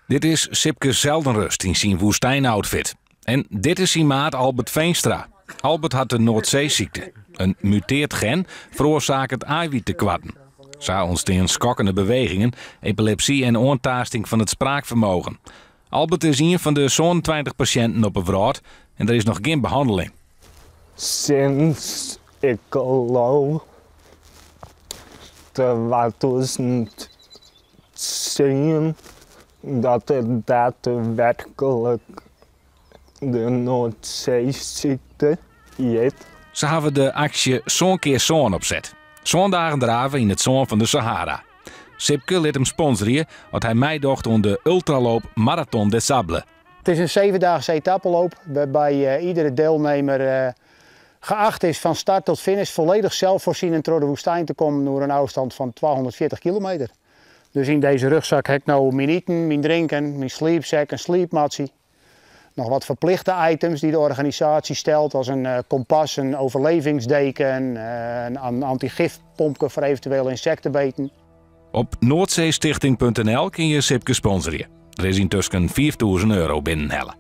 Dit is Sipke Zeldenrust yn syn woestynoutfit. En dit is syn maat Albert Veenstra. Albert hat de Noardseesykte. In muteard gen feroarsaket aaiwyttekoarten. Sa ûntstean skokkende bewegingen, epilepsy en oantaasting fan it spraakfermogen. Albert is ien fan de 27 pasjinten op 'e wrâld en der is noch gjin behanneling. Sinds ik geloof 2010 dat it daadwerkelijk de Noardseesykte hjit. Se hawwe de aksje Sân kear Sân opset. Sân dagen drave yn it sân fan de Sahara. Sipke lit him sponsorje as hy meidocht oan de ultraloop Marathon des Sables. Het is een zevendaagse etappeloop waarbij iedere deelnemer geacht is van start tot finish volledig zelfvoorzienend door de woestijn te komen door een afstand van 240 kilometer. Dus in deze rugzak heb ik nou mijn eten, mijn drinken, mijn sleepzak, een sleepmatje. Nog wat verplichte items die de organisatie stelt, als een kompas, een overlevingsdeken, een antigifpompje voor eventuele insectenbeten. Op noordzeestichting.nl kin je Sipke sponsorje. Der is yntusken €5000 binnenhelle.